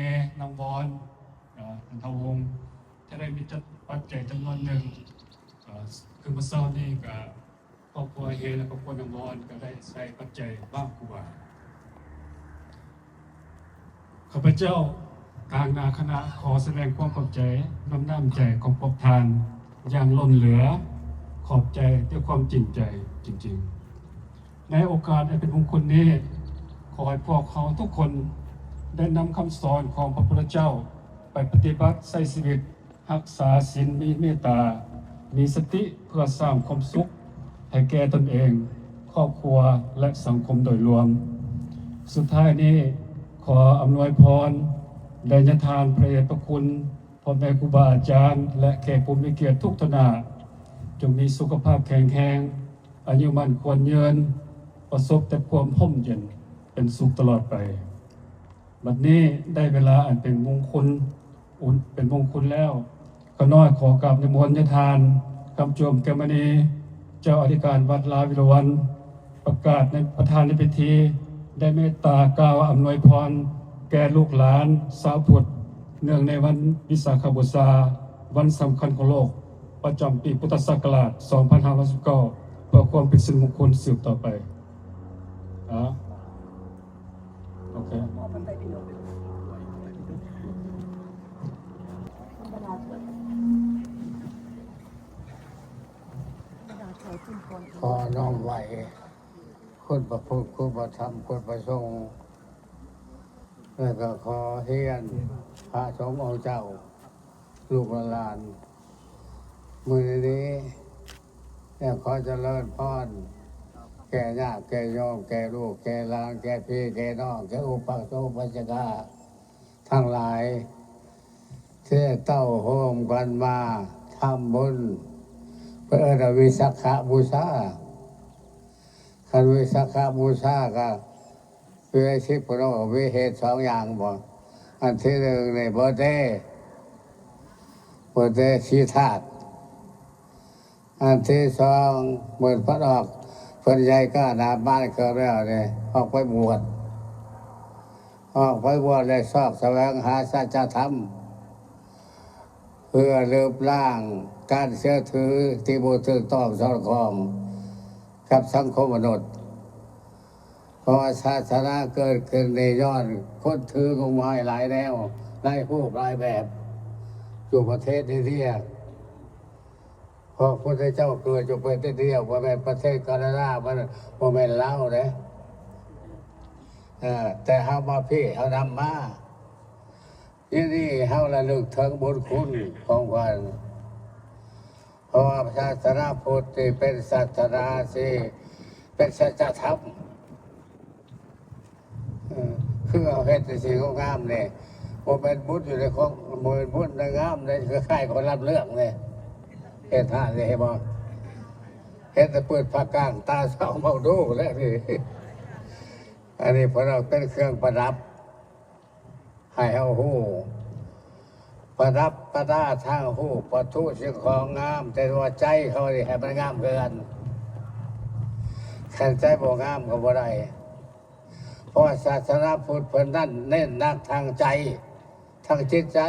ນາງວອນ ເອີ ຈັນທະວົງ ທີ່ໄດ້ມີຈັດປັດໄຈຈຳນວນໜຶ່ງ. ເອີ ຄືມື້ເຊົ້ານີ້ກະ ຄອບຄົວເຮ ແລະ ຄອບຄົວນາງວອນກໍໄດ້ໃສ່ປັດໄຈບາງກວ່າ. ຂ້າພະເຈົ້າ ທາງໜ້າຄະນະ ຂໍສະແດງຄວາມຂອບໃຈນຳນ້ຳໃຈຂອງພວກທ່ານຢ່າງລົ້ນເຫຼືອ, ຂອບໃຈດ້ວຍຄວາມຈິງໃຈຈິງໆ. ໃນໂອກາດອັນເປັນມຸງຄຸນນີ້, ຂໍໃຫ້ພວກເຮົາທຸກຄົນໄດ້ນຳຄຳສອນຂອງພະພຸດທະເຈົ້າໄປປະຕິບັດໃຊ້ຊີວິດ, ຮັກສາສິນ, ມີເມດຕາ, ມີສະຕິເພື່ອສ້າງຄວາມສຸກໃຫ້ແກ່ຕົນເອງ, ຄອບຄົວ ແລະ ສັງຄົມໂດຍລວມ. ສຸດທ້າຍນີ້, ຂໍອຳນວຍພອນ ໄດ້ຍະທານພະເດດພະຄຸນ ພໍ່ແມ່ຄູບາອາຈານ ແລະ ແຂກຜູ້ມີກຽດທຸກທ່ານໜ້າ, ຈົ່ງມີສຸຂະພາບແຂງແຮງ, ອາຍຸໝັ້ນຂວັນຍືນ, ປະສົບແຕ່ຄວາມຮົ່ມເຢັນເປັນສຸກຕະຫຼອດໄປ. ບັດນີ້ໄດ້ເວລາອັນເປັນມຸງຄຸນ, ເປັນມຸງຄຸນແລ້ວ, ຂ້ານ້ອຍຂໍກາບນິມົນຍາທ່ານ ຄຳຈວມ ແກ້ວມະນີ ເຈົ້າອະທິການວັດລາວວິລະວັນ ປະກາດໃນ ປະທານໃນພິທີ ໄດ້ເມດຕາກ່າວອຳນວຍພອນແກ່ລູກຫຼານຊາວພຸດ ເນື່ອງໃນວັນວິສາຂະບູຊາ ວັນສຳຄັນຂອງໂລກ ປະຈຳປີພຸດທະສັກກະລາດສອງພັນຫ້າຮ້ອຍສິບເກົ້າ ເພື່ອຄວາມເປັນສິລິມຸງຄຸນສືບຕໍ່ໄປ. ອາ ໂອເຄ ຂໍນ້ອມໄຫວ້ຄຸນພະພຸດ, ຄຸນພະທຳ, ຄຸນພະສົງ ແລ້ວກໍຂໍຮຽນພະສົງອົງເຈົ້າ, ລູກຫຼານ ມື້ນີ້ແລ້ວ ຂໍຈະເລີນພອນແກ່ຍາດແກ່ໂຍມ, ແກ່ລູກແກ່ຫຼານ, ແກ່ພີ່ແກ່ນ້ອງ, ແກ່ອຸປາສົກອຸປາສິກາທັງຫຼາຍ ທີ່ໄດ້ເຕົ້າໂຮມກັນມາທຳບຸນ, ເພິ່ນເອີ້ນວ່າວິສາຂະບູຊາ. ຄັນວິສາຂະບູຊາກໍ ຢູ່ໃນສິບໂພນມະ ມີເຫດສອງຢ່າງບໍ? ອັນທີໜຶ່ງນີ້ ເບີດເດ ເບີດເດສີທາດ, ອັນທີສອງ ເມື່ອເພິ່ນອອກ ເພິ່ນໃຫຍ່ກ້າໜາບານເກີບແລ້ວນີ້ ອອກໄປບວດ, ອອກໄປບວດ ແລະ ຊອກສະແຫວງຫາສັດຈະທຳ ເພື່ອລຶບລ້າງການເຊື່ອຖືທີ່ບໍ່ຖືກຕ້ອງສອດຄ່ອງກັບສັງຄົມມະນຸດ. ເພາະວ່າສາສະໜາເກີດຂຶ້ນນີ້ຍ້ອນຄົນຖືງົມງາຍຫຼາຍແນວ, ຫຼາຍຮູບຫຼາຍແບບ ຢູ່ປະເທດອິນເດຍ. ເພາະພຸດທະເຈົ້າເກີດຢູ່ປະເທດດຽວ, ບໍ່ແມ່ນປະເທດການາດາ, ບໍ່ແມ່ນລາວເດ້. ເອີ ແຕ່ເຮົາມາພີ້ ເຮົານຳມາ. ທີ່ນີ້ເຮົາລະລຶກເຖິງບຸນຄຸນຂອງເພິ່ນ, ເພາະວ່າສາສະໜາພຸດນີ້ເປັນສາສະໜາທີ່ເປັນສັດຈະທຳ. ຄືເຮົາເຮັດແຕ່ສິ່ງງາມໆນີ້ ບໍ່ແມ່ນບຸນຢູ່ໃນຂອງ ບໍ່ແມ່ນບຸນໃນງາມໃນ ຄືຄ້າຍຄົນລຳເລື່ອງນີ້ ເຮັດຮ້ານນີ້ ເຫັນບໍ່? ເຮັດແຕ່ເປີດຜ້າກ້າງ ຕາສອງເບົາດູແລ້ວນີ້. ອັນນີ້ເພິ່ນເອົາເປັນເຄື່ອງປະດັບ ໃຫ້ເຮົາຮູ້ ປະດັບປະດາທາງຮູບວັດຖຸສິ່ງຂອງງາມ, ແຕ່ວ່າໃຈເຮົານີ້ໃຫ້ມັນງາມຄືກັນ. ຄັນໃຈບໍ່ງາມກໍບໍ່ໄດ້, ເພາະວ່າສາສະໜາພຸດເພິ່ນນັ້ນເນັ້ນໜັກທາງໃຈ, ທາງຈິດໃຈ.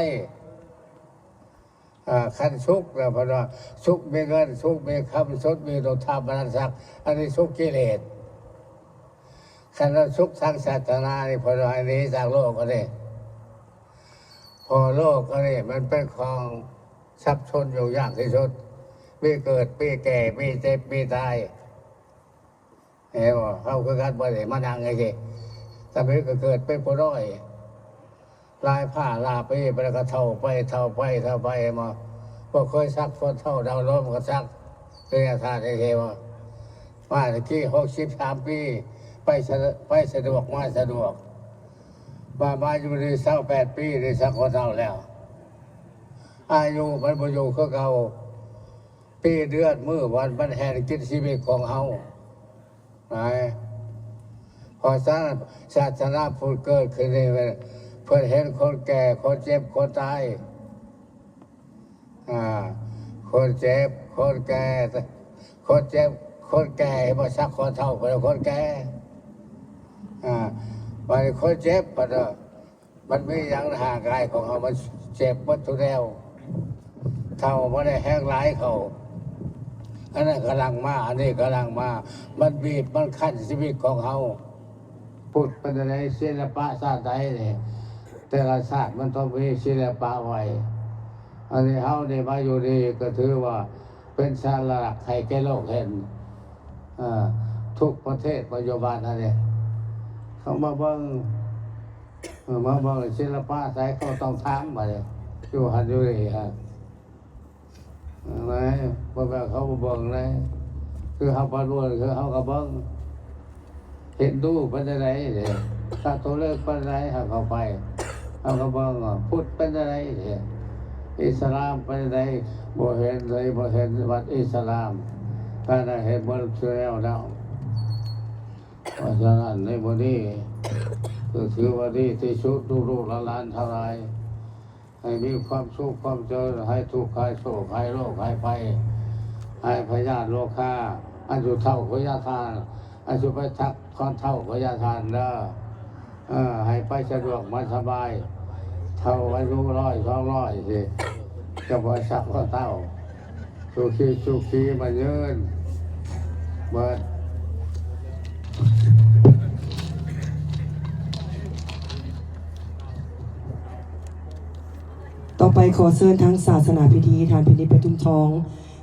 ອາ ຄັນສຸກແລ້ວເພິ່ນວ່າ ສຸກມີເງິນ, ສຸກມີຄຳ, ສຸກມີໂລທາມະນັດສັກ, ອັນນີ້ສຸກກິເລດ. ຄັນວ່າສຸກທາງສາສະໜານີ້ ເພິ່ນວ່າໃຫ້ໜີຈາກໂລກອັນນີ້ ເພາະໂລກອັນນີ້ມັນເປັນຂອງສັບສົນຫຍຸ້ງຍາກທີ່ສຸດ, ມີເກີດ ມີແກ່ ມີເຈັບ ມີຕາຍ. ເຫັນບໍ່? ເຮົາຄືກັນບໍ່ໄດ້ມານັ່ງຈັ່ງຊີ້. ສະເພາະກໍເກີດເປັນຜູ້ນ້ອຍ ຫຼາຍພາຫຼາຍປີ ໄປແລ້ວກໍເຖົ້າໄປ ເຖົ້າໄປ ເຖົ້າໄປ ເຫັນບໍ່? ບໍ່ເຄີຍສັກຄົນເຖົ້າ ເດົາລົມກໍສັກ ເປັນຍາທາດຈັ່ງຊີ້ບໍ່? ມາຕະກີ້ຫົກສິບສາມປີ ໄປສະ ໄປສະດວກ ມາສະດວກ ມາ ມາຢູ່ນີ້ຊາວແປດປີ ໄດ້ສັກຄົນເຖົ້າແລ້ວ. ອາຍຸມັນບໍ່ຢູ່ຄືເກົ່າ. ປີເດືອນມື້ວັນມັນແລ່ນກິນຊີວິດຂອງເຮົາ. ນາຍ ເພາະສາ ສາສະໜາພຸດເກີດຂຶ້ນນີ້ ເພິ່ນເຫັນຄົນແກ່ ຄົນເຈັບ ຄົນຕາຍ. ອາ ຄົນເຈັບ ຄົນແກ່ ຄົນເຈັບ ຄົນແກ່ ບໍ່ສັກຄົນເຖົ້າ ເພິ່ນເອົາຄົນແກ່. ອາ ບາດນີ້ຄົນເຈັບ ເພິ່ນ ມັນມີຫຍັງໃນຮ່າງກາຍຂອງເຮົາ ມັນເຈັບເບິດທຸກແນວ. ເທົ່າບໍ່ໄດ້ແຮງຫຼາຍເຂົ້າ ອັນນັ້ນກຳລັງມາ ອັນນີ້ກຳລັງມາ ມັນບີບມັນຄັ້ນຊີວິດຂອງເຮົາ. ພຸດເປັນຈັ່ງໃດ? ສິລະປະຊາດໃດນີ້ ແຕ່ລະຊາດມັນຕ້ອງມີສິລະປະໄວ້. ອັນນີ້ເຮົາໄດ້ມາຢູ່ນີ້ກໍຖືວ່າ ເປັນສາລະລັກໃຫ້ແກ່ໂລກເຫັນ ເອີ ທຸກປະເທດປັດຈຸບັນຫັ້ນເດ ເຂົາມາເບິ່ງ ເອີ ມາເບິ່ງສິລະປະໃສ ເຂົາຕ້ອງຖາມບາດນີ້ ຢູ່ຫັ້ນຢູ່ນີ້ຮະ ເອີ ບໍ່ແມ່ນເຂົາບໍ່ເບິ່ງເດ້ ຄືເຮົາປະລວນ ຄືເຮົາກໍເບິ່ງ. ຮິນດູເປັນຈັ່ງໃດເດ ຄາໂທລິກເປັນຈັ່ງໃດ ເຮົາເຂົ້າໄປ ເຮົາກໍເບິ່ງວ່າພຸດເປັນຈັ່ງໃດເດ ອິດສະລາມເປັນຈັ່ງໃດ ບໍ່ເຫັນເລີຍ ບໍ່ເຫັນວັດອິດສະລາມ ການເຫັນໝົດແລ້ວ. ເພາະສະນັ້ນໃນມື້ນີ້ກໍຖືວ່າດີທີ່ສຸດ ລູກໆຫຼານໆທັງຫຼາຍ ໃຫ້ມີຄວາມສຸກຄວາມຈະເລີນ ໃຫ້ທຸກຫາຍໂສກຫາຍໂລກຫາຍໄພ ຫາຍພະຍາດໂລຄາ ອັນຢູ່ເຖົ້າພະຍາທ່ານ ອັນຢູ່ໄປທັກຄອນເຖົ້າພະຍາທ່ານເດີ ເອີ ໃຫ້ໄປສະດວກມາສະບາຍ ເຖົ້າອາຍຸຮ້ອຍ ສອງຮ້ອຍ ຊິ ຈະບໍ່ສັກຄອນເຖົ້າ. ສຸຂີສຸຂີ ໝັ້ນຍືນເບີດ. ຕໍ່ໄປຂໍເຊີນທາງສາສະໜາພິທີ ທ່ານພິນິດ ປະທຸມທອງ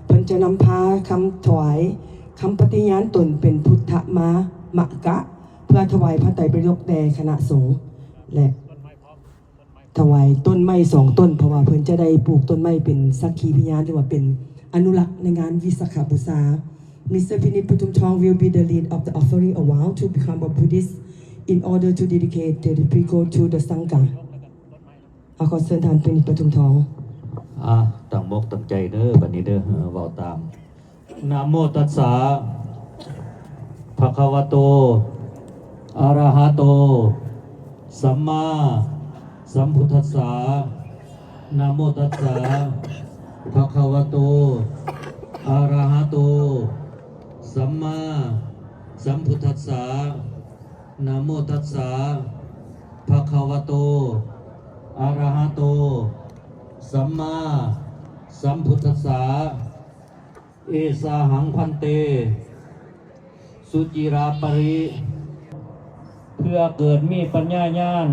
ເພິ່ນຈະນຳພາຄຳຖວາຍຄຳປະຕິຍານຕົນເປັນພຸດທະມາ ມະກະ ເພື່ອຖວາຍພະໄຕປິດົກແດ່ຄະນະສົງ ແລະ ຖວາຍຕົ້ນໄມ້ສອງຕົ້ນ ເພາະວ່າເພິ່ນຈະໄດ້ປູກຕົ້ນໄມ້ເປັນສັກຂີພະຍານ ຫຼືວ່າເປັນອະນຸລັກໃນງານວິສາຂະບູຊາ. Mister Pinit Patumthong will be the lead of the offering a vow to become a Buddhist in order to dedicate the Tripitaka to the Sangha. ເຮົາຂໍເຊີນທ່ານພິນິດ ປະທຸມທອງ. ອາ ຕັ້ງອົກຕັ້ງໃຈເດີ ບັດນີ້ເດີ ເວົ້າຕາມ. ນະໂມຕັດສະ ພະຄະວະໂຕ ອະລະຫະໂຕ ສຳມາສຳພຸດທັດສະ. ນະໂມຕັດສະ ພະຄະວະໂຕ ອະລະຫະໂຕ ສຳມາສຳພຸດທັດສະ. ນະໂມຕັດສະ ພະຄະວະໂຕ ອະລະຫະໂຕ ສຳມາສຳພຸດທັດສະ. ເອສາຫັງພັນເຕ ສຸຈິຣາປະລິ ເພື່ອເກີດມີປັນຍາຍານ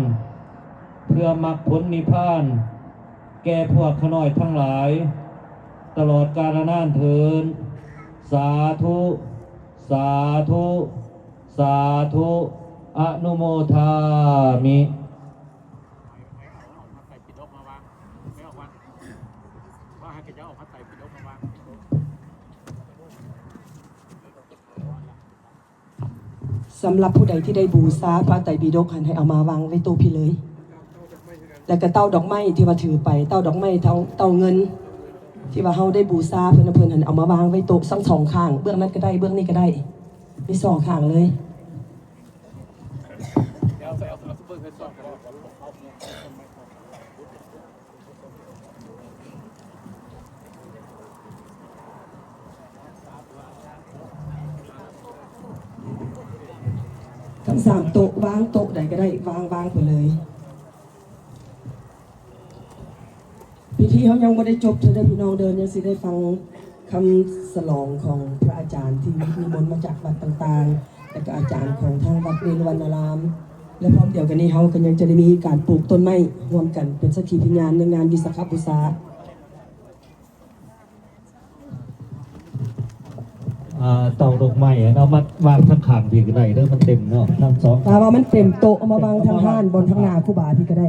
ເພື່ອມັກຜົນນິບພານ ແກ່ພວກຂ້ານ້ອຍທັງຫຼາຍ ຕະຫຼອດກາລະນານເທີນ. ສາທຸ ສາທຸ ສາທຸ ອະນຸໂມທາມິ. ວ່າໃຫ້ເຂົາເຈົ້າເອົາພະໄຕປິດົກມາວາງ. ສຳລັບຜູ້ໃດທີ່ໄດ້ບູຊາພະໄຕປິດົກຫັ້ນ ໃຫ້ເອົາມາວາງໄວ້ໂຕະພີ້ເລີຍ. ແລ້ວກໍເຕົ້າດອກໄມ້ທີ່ວ່າຖືໄປ ເຕົ້າດອກໄມ້ ເຕົ້າ ເຕົ້າເງິນທີ່ວ່າເຮົາໄດ້ບູຊາເພິ່ນ ເພິ່ນຫັ້ນ ເອົາມາວາງໄວ້ໂຕະທັງສອງຂ້າງ ເບື້ອງນັ້ນກໍໄດ້ ເບື້ອງນີ້ກໍໄດ້ ມີສອງຂ້າງເລີຍ. ທັງສາມໂຕະ ວາງໂຕະໃດກໍໄດ້ ວາງ ວາງໄປເລີຍ. ພິທີເຮົາຍັງບໍ່ໄດ້ຈົບເທື່ອເດີພີ່ນ້ອງເດີ ຍັງຊິໄດ້ຟັງຄຳສະຫຼອງຂອງພະອາຈານທີ່ນິມົນມາຈາກວັດຕ່າງໆ ແລະກະອາຈານຂອງທາງວັດເວລວັນນາລາມ ແລະພ້ອມດຽວກັນນີ້ເຮົາກໍຍັງຈະໄດ້ມີການປູກຕົ້ນໄມ້ຮ່ວມກັນເປັນສັກຂີພະຍານໃນງານວິສາຂະບູຊາ. ອ່າ ເຕົ້າດອກໄມ້ເອົາມາວາງທາງຂ້າງພີ້ກໍໄດ້ເດີ ມັນເຕັມເນາະ ທັງສອງ ຖ້າວ່າມັນເຕັມໂຕະ ເອົາມາວາງທາງຮ້ານ ບ່ອນທາງໜ້າຄູບາພີ້ກໍໄດ້.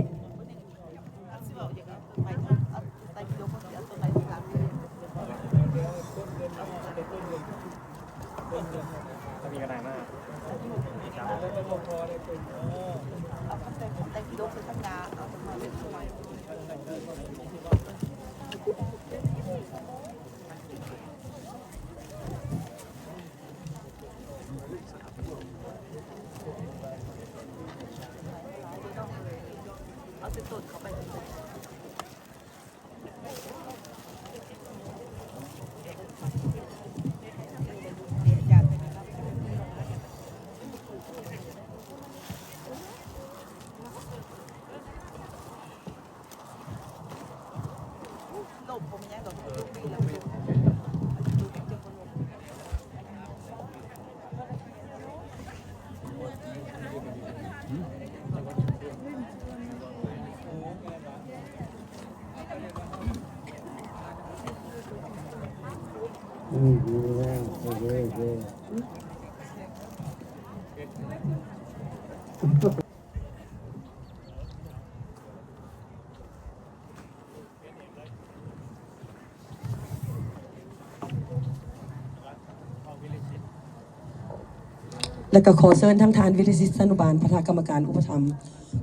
ແລະກໍຂໍເຊີນທັງທ່ານວິທະສິດສານຸບານ ປະທານກຳມະການອຸປະຖຳ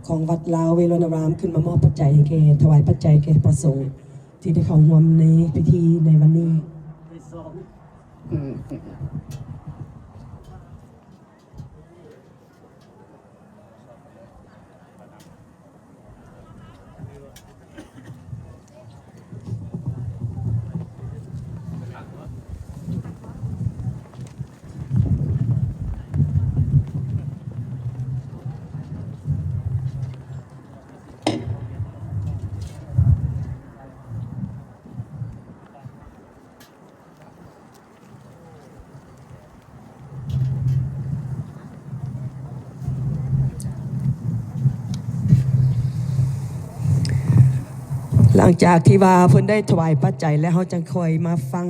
ຂອງວັດລາວເວລວນາຣາມ ຂຶ້ນມາມອບປັດໄຈແກ່ ຖວາຍປັດໄຈແກ່ພະສົງທີ່ໄດ້ເຂົ້າຮ່ວມໃນພິທີໃນວັນນີ້. ຫຼັງຈາກທີ່ວ່າເພິ່ນໄດ້ຖວາຍປັດໄຈແລ້ວ ເຮົາຈັ່ງຄ່ອຍມາຟັງ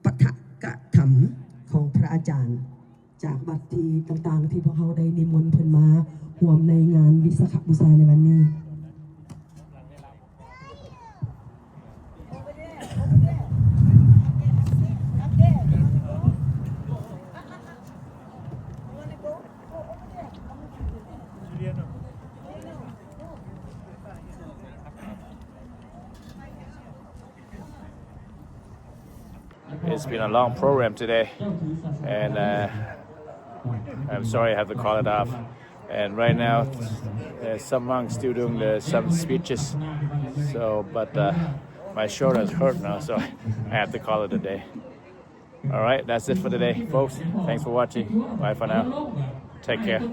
ປາຖະກະຖຳຂອງພະອາຈານ ຈາກວັດທີ່ຕ່າງໆ ທີ່ພວກເຮົາໄດ້ນິມົນເພິ່ນມາຮ່ວມໃນງານວິສາຂະບູຊາໃນວັນນີ້. It's been a long program today, and, uh, I'm sorry I have to call it off. And right now, uh, some monks still doing the, some speeches. So, but, uh, my shoulders hurt now, so I have to call it a day. All right, that's it for today, folks. Thanks for watching. Bye for now. Take care.